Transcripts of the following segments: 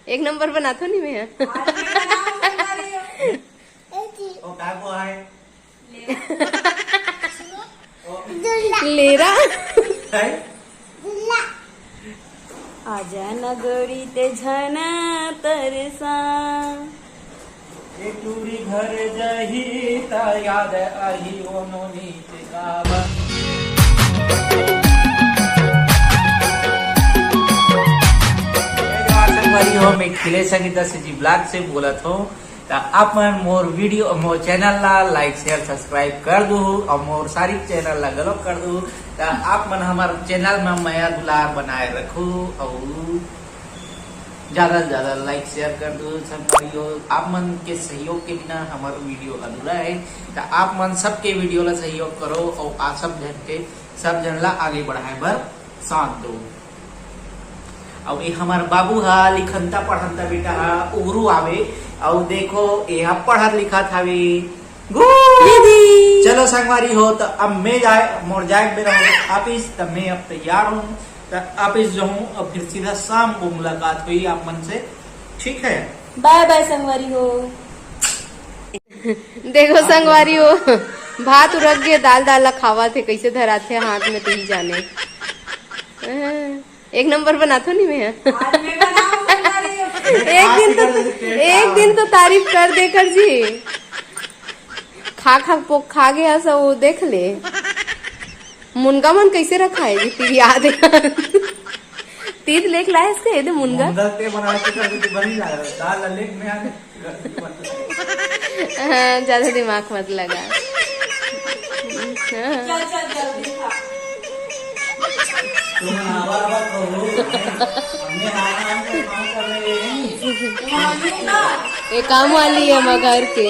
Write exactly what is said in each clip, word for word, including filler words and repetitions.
एक नंबर बनाथो नहीं मैं। ओ, का को है? लेरा। है? आजा न गोरी ते झन तरसा। ए टूरी घर जाही त याद आही ओ नोनी के गावा। संगवारी हो, मैं खिले संगीता से जी ब्लॉग से बोलत हूँ। त आप मन मोर वीडियो, मोर चैनल ला लाइक, शेयर, सब्सक्राइब कर दू और मोर सारी चैनल ला गलत कर दू। त आप मन हमार चैनल में मया दुलार बनाए रखू और ज्यादा से ज्यादा लाइक शेयर कर दू संगवारी हो। आप मन के सहयोग के बिना हमार वीडियो अधूरा है। त आप मन सबके वीडियो ला सहयोग करो और आप सब जन के, सब जन ला आगे बढ़ाए बर साथ दो। अब ये हमार बाबू हा लिखंता पढ़ंता बेटा हा उगरू आवे। और देखो ये हा पढ़त लिखत हवे। गुड। चलो संगवारी हो, त अब मैं जाए, मोर जाए के बेरा हो ऑफिस, त मैं अब तैयार हूँ। त ऑफिस जाऊँ और फिर सीधा शाम को मुलाकात हुई आप मन से, ठीक है? बाय बाय संगवारी हो। देखो संगवारी हो, भात उरक गे, दाल दाल ला खावा थे, कैसे धराथे हाथ में, तो ही जाने। एक नंबर बनाथो नहीं मैं। आज मैं बनाऊं संगवारी हो। एक दिन तो, एक दिन तो तारीफ कर दे कर जी। खा खा पोक खा गया सब, वो देख ले। मुनगा मन कैसे रखा है जी, तेरी याद है। तीत लेक लाए इसके, ये दे मुनगा। मुनगा ते बना के कर दे, बनी जा रहा। दाल लेक में आ। हाँ, ज्यादा दिमाग मत लगा। हाँ। चल, चल, जल्दी खा। तुम आवा, आवा कहो। हमने आना, हम तो काम कर रहे हैं। ये काम वाली है मगर के।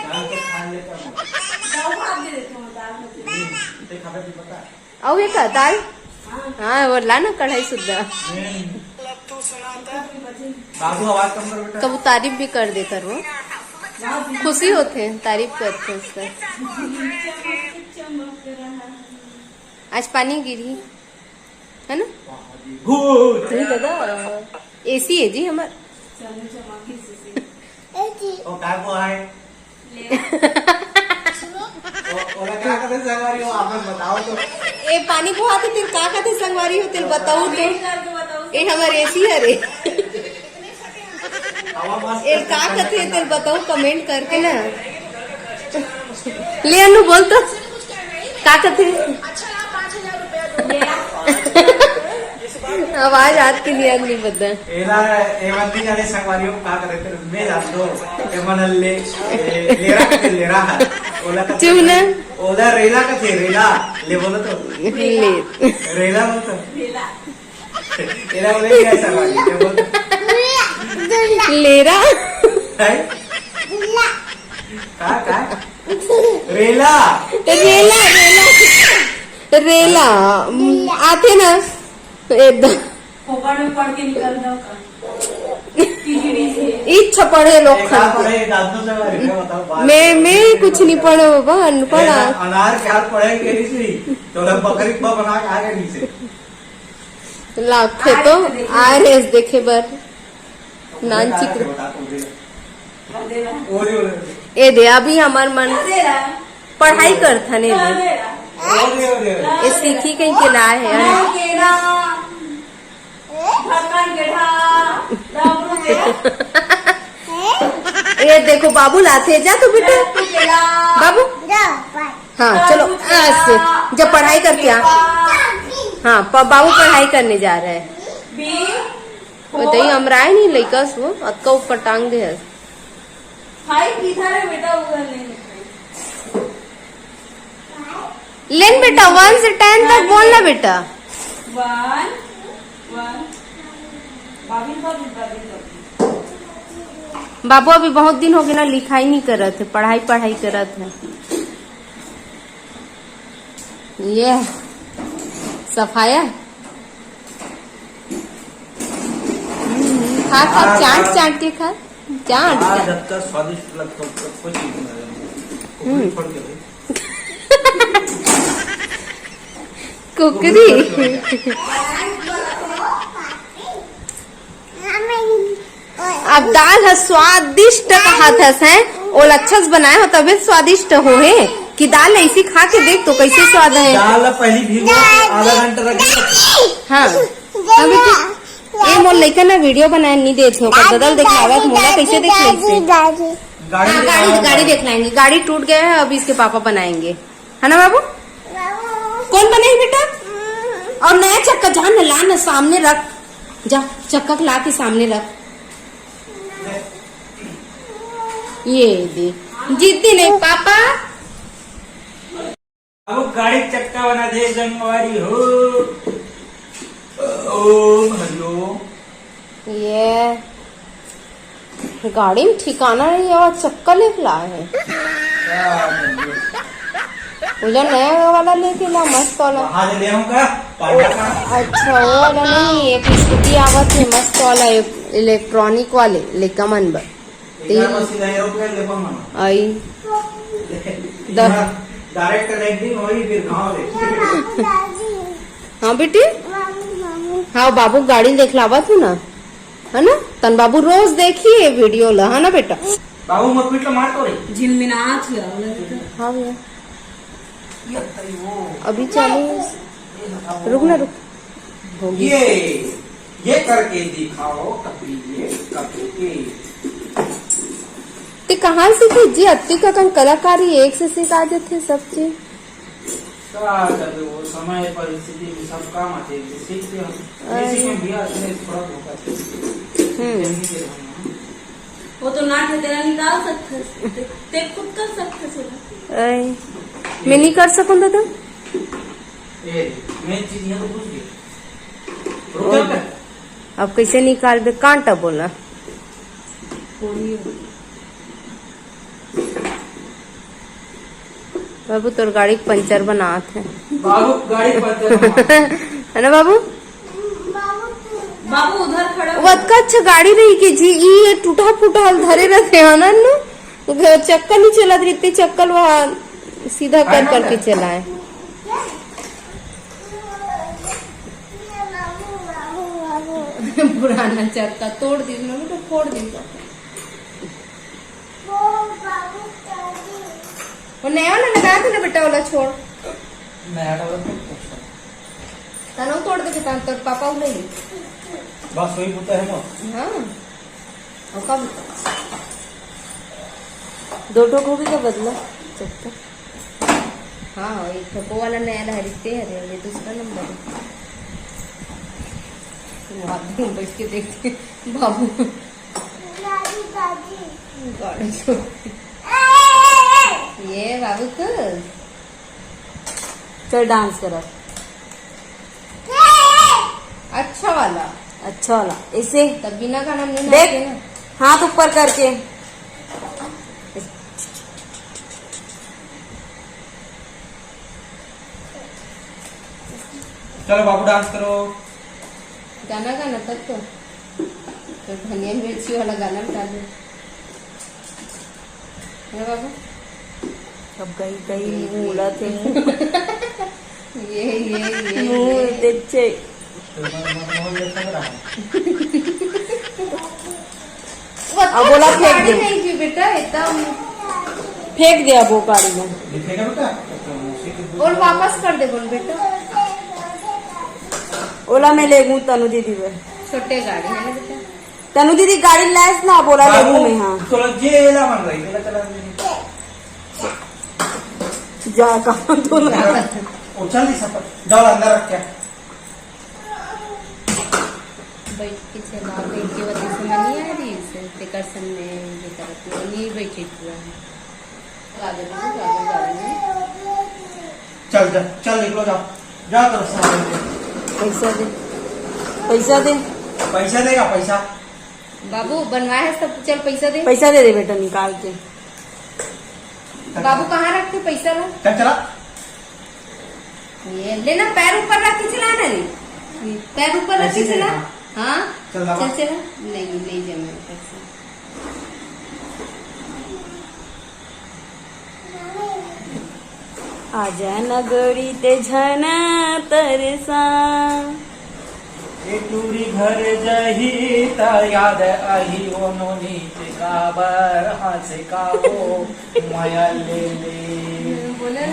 दाल तो खा लेता हूँ। दाल भात दे देती हूँ, दाल भात दे देती हूँ। हम्म, ते खा के पता। अउ ये का दाल? हाँ, वो ला ना कढ़ाई सुद्धा। बाबू, आवाज कम कर बेटा। तब वो तारीफ भी कर दे कर वो। खुशी होते हैं, तारीफ करते हैं उसका। आज पानी गिरी, है ना? भूत। नहीं दादा, एसी है जी हमार। ओ, का को है? ओ, ओला का कथे संगवारी हो, आप मन बताओ तो। ए, पानी बोहाथे तेल का कथे संगवारी हो, तेल बताओ तो। ए, हमर एसी हरे। हवा मस्त ए, का कथे तेल बताओ comment करके ना। ले अनु बोल तो, का कथे? आवाज आत के नियत नहीं बदल। एला, एमन नहीं जाने संगवारी हो का करे, फिर मैं जान दो। एमन ले, ए, लेरा के लेरा है। ओला का चुप ना। ओला रेला का थे, रेला। ले बोलो तो। ले। रेला बोल तो। एला बोले क्या संगवारी? ले बोल तो। लेरा। है? का, का? रेला। रेला, रेला। रेला। आते ना। एकदम। खोपड़ में पड़ के निकल जाओ का? पीछे पीछे। इच्छा पढ़े लोग एक हाथ खाते। पढ़े, एक हाथ से पढ़े, मैं बताओ, बात मैं, मैं कुछ नहीं पढ़े बाबा, अनपढ़ ए, आ। अनार के हाथ पढ़े के नहीं सी, तो लग बकरी को बना के आ गए नीचे। लाखे तो आरएस देखे बर। नानचिक। ओरे, ओरे। ए दे, अभी हमार मन पढ़ाई करथन, ए दे। ओरे, ओरे, ओरे। ए सीखी कहीं के लाए है। ए देखो, बाबू लाथे, जा तू बेटा। बाबू। हाँ, चलो, आज से जब पढ़ाई करके आ। हाँ, प-, बाबू पढ़ाई करने जा रहे हैं। बताइए, अमराय नहीं लइका सो, अतका ऊपर टांग दे है। भाई, किधर है बेटा? उधर नहीं है। लेन बेटा, वन से टेन तक बोल ना बेटा। वन, वन। बाबी, बाबी, बाबी, बाबी। बाबू अभी बहुत दिन हो गए ना, लिखाई नहीं करत है, पढ़ाई, पढ़ाई करत है। ये सफाया। हम्म, खा, खा, चाट, चाट के खा, चाट, आज चाट। अतका स्वादिष्ट लगता है, कुछ नहीं बना। हम्म। छोड़ के भाई। कुकरी। कुकरी छोड़ के भाई। अब दाल ह स्वादिष्ट कहाथस है, ओला अच्छा से बनाए हो तबे स्वादिष्ट हो हे। कि दाल ऐसी खा के देख तो कैसे स्वाद है। दाल ला पहली भिगो के आधा घंटा रख दे। हाँ। हाँ बेटी, ये मोर लइका ना वीडियो बनाए नहीं देत हो, पर ददल दिखलावत मोला कैसे देख लेते। गाड़ी हाँ, गाड़ी, गाड़ी देख लाएंगे। गाड़ी टूट गया है, अभी इसके पापा बनाएंगे, है ना बाबू? कौन बनाए बेटा? और नया चक्का जा ना, ला ना, सामने रख, जा चक्का ला के सामने रख। ये दे, जिद्दी नहीं पापा। अब गाड़ी चक्का बना दे संगवारी हो। ओम हरिओम। ये गाड़ी में ठिकाना नहीं है, और चक्का लेके लाए है। वो जो नया वाला लेके ला, मस्त वाला। वहाँ से ले आऊंगा, पांडा का। अच्छा, वो वाला नहीं, एक स्कूटी आवत है मस्त वाला, एक इलेक्ट्रॉनिक वाले, लेका मन बर। एक बार बस इधर aeroplane ले पाऊंगा ना। आई। द- यहाँ direct connecting होई, फिर गाँव ले। हाँ बेटी, हाँ बाबू गाड़ी देख लावत हूँ ना, है ना? तन बाबू रोज देखिए वीडियो ला, है ना बेटा? बाबू मत पीट लो, मार तो रही। झिनमिनात हुआ बोला बेटा। हाँ भैया, ये भाई वो। अभी चालू है। ये बताओ। रुक ना, रुक। होगी। ये, ये करके दिखाओ कपड़ी, ये कपड़ी के। ते कहाँ सीखे जी? अत्ती ककन कलाकारी एक से सीखा देते सब चीज। का करबे, वो समय परिस्थिति में सब काम आते हैं, सीखते हम। अरे। जैसे कि हम भी आते हैं, थोड़ा बहुत आते हैं। हम्म। जल्दी से हम वो तो ना ठेकेला निकाल सकथस, ते, ते खुद कर सकथस ओला। ऐ, मैं नहीं कर सकूं दादा। ए, मैं चीज यहाँ तो घुस गई। रुक जा ओ, बे। अब कैसे निकालबे? कांटा बोला। कोई बाबू, तोर गाड़ी के पंचर बनात है। बाबू, गाड़ी पंचर बनात है। है ना बाबू? बाबू उधर खड़ा वो अतका अच्छा गाड़ी रही कि जी, ई ये टूटा फूटा हल धरे रहते हैं ना, नु? वो चक्का नहीं चलत रहते, चक्कल वहाँ सीधा कर करके चलाए। पुराना चक्का तोड़ दी, मैं तो फोड़ दी। वो नया वाला लगा दे ना बेटा, वाला छोड़। नया वाला तो अच्छा। तनो तोड़ दे बेटा, तोर पापा उले ही। बस वही होता है ना। हाँ। और कब? दो ठो गोभी का बदला चक्कर। हाँ, एक ठो को वाला नया लहरी ते हरे, ये दूसरा नंबर है। वो आदमी बैठ के देखते, बाबू। गाड़ी छोड़। ये बाबू खुश। चल डांस करो। अच्छा वाला। अच्छा वाला, ऐसे। तब बिना गाना नहीं देख, नाचते ना। हाथ ऊपर करके। चलो बाबू, डांस करो। गाना गाना तब तो। तो धनिया मिर्ची वाला गाना बता दो। है बाबू? अब गई, गई, ये, मुंह ये। उड़त हे, मुंह। ये, ये, ये, मुंह ये। देख छे। वो अब बोला फेंक दे। गाड़ी नहीं जी बेटा, एकदम। फेंक दे अब वो गाड़ी में। दिखेगा बेटा? और वापस कर दे बोल बेटा। ओला मैं लेगूं तनु दीदी बर। छोटे गाड़ी है ना बेटा। तनु दीदी गाड़ी लायस ना, बोला बाबू, लेगूं मैं, हाँ। तोला जे एला मन रही, एला चला दे। जा, कहाँ तोला? ओ, चल दी सफर। जाओ, अंदर रख के। बैठ के चला, बैठ के वजह से मनी आ रही है, तेकर संग में ये करत नहीं, नहीं बैठे पूरा। चल, जा, चल, निकलो, जाओ। जा करो सामान। पैसा दे, पैसा दे। पैसा देगा, पैसा। बाबू, बनवाए है सब, चल, पैसा दे। पैसा दे दे बेटा, निकाल के। बाबू, कहाँ रखते पैसा ला? चल, चला। ये लेना, पैर ऊपर रख के चला ना रे। पैर ऊपर रख के ऐसे चला। चला। हाँ। चल, बाबा। चल, चला। नहीं, नहीं जमे पैसा। आजा न गोरी ते झन तरसा। ए टूरी घर जाही त याद आही ओ नोनी ते काबर हंसे का ओ मया ले ले।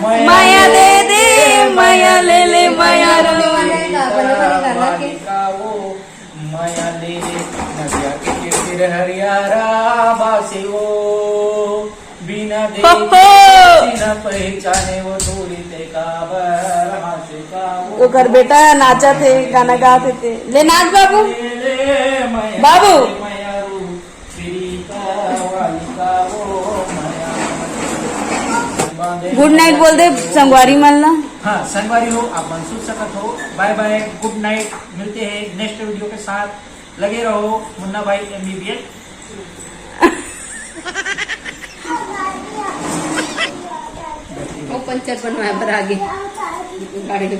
मया दे दे, मया ले ले, मया रो। का ओ मया ले ले। नदिया के तीर हरियारा बासे ओ बिना दे हो, हो। बिना पहचाने ओ टूरी ते काबर हंसे का ओ। ओकर बेटा नाचत हे, गाना गात हे ते। ले नाच बाबू। बाबू। गुड नाइट बोल दे संगवारी मन ला। हाँ संगवारी हो, आप मन सुन सकत हो। बाय बाय, गुड नाइट, मिलते हैं नेक्स्ट वीडियो के साथ। लगे रहो मुन्ना भाई एमबीबीएस। वो पंचर बनवाए बर आगे गाड़ी में।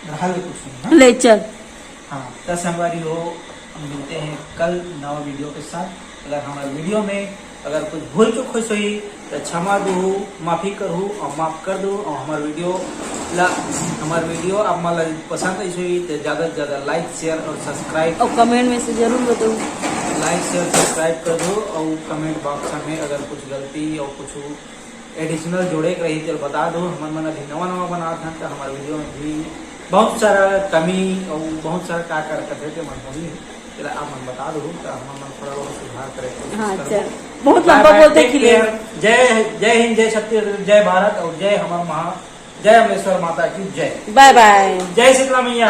रहल कुछ नहीं, हाँ? ले चल। हाँ, त संगवारी हो, हम मिलते हैं कल नवा वीडियो के साथ। अगर हमारे वीडियो में अगर कुछ भूल चूक होइस होही तो क्षमा दुहू, माफी करहू और माफ कर दो। और हमारे वीडियो ला हमारे वीडियो आप मन ला पसंद आइस होही तो ज्यादा से ज्यादा लाइक, शेयर और सब्सक्राइब और कमेंट में से जरूर बताओ। लाइक, शेयर, सब्सक्राइब कर दो और कमेंट बॉक्स में अगर कुछ गलती और कुछ एडिशनल जोड़े के रही तो बता दो। हमन मन अभी नवा नवा बनात हन तो हमारे वीडियो में भी बहुत सारा कमी और बहुत सारा का कर करते थे मन होनी है। तेरा आप मन बता दो तो हमन मन थोड़ा बहुत सुधार करे के कोशिश हाँ करबो। चल, बहुत Bye लंबा bye, बोलते take खिले। care। जय जय हिंद, जय छत्तीसगढ़, जय भारत और जय हमार महा जय अमलेश्वर माता की जय। बाय बाय। जय शीतला मैया।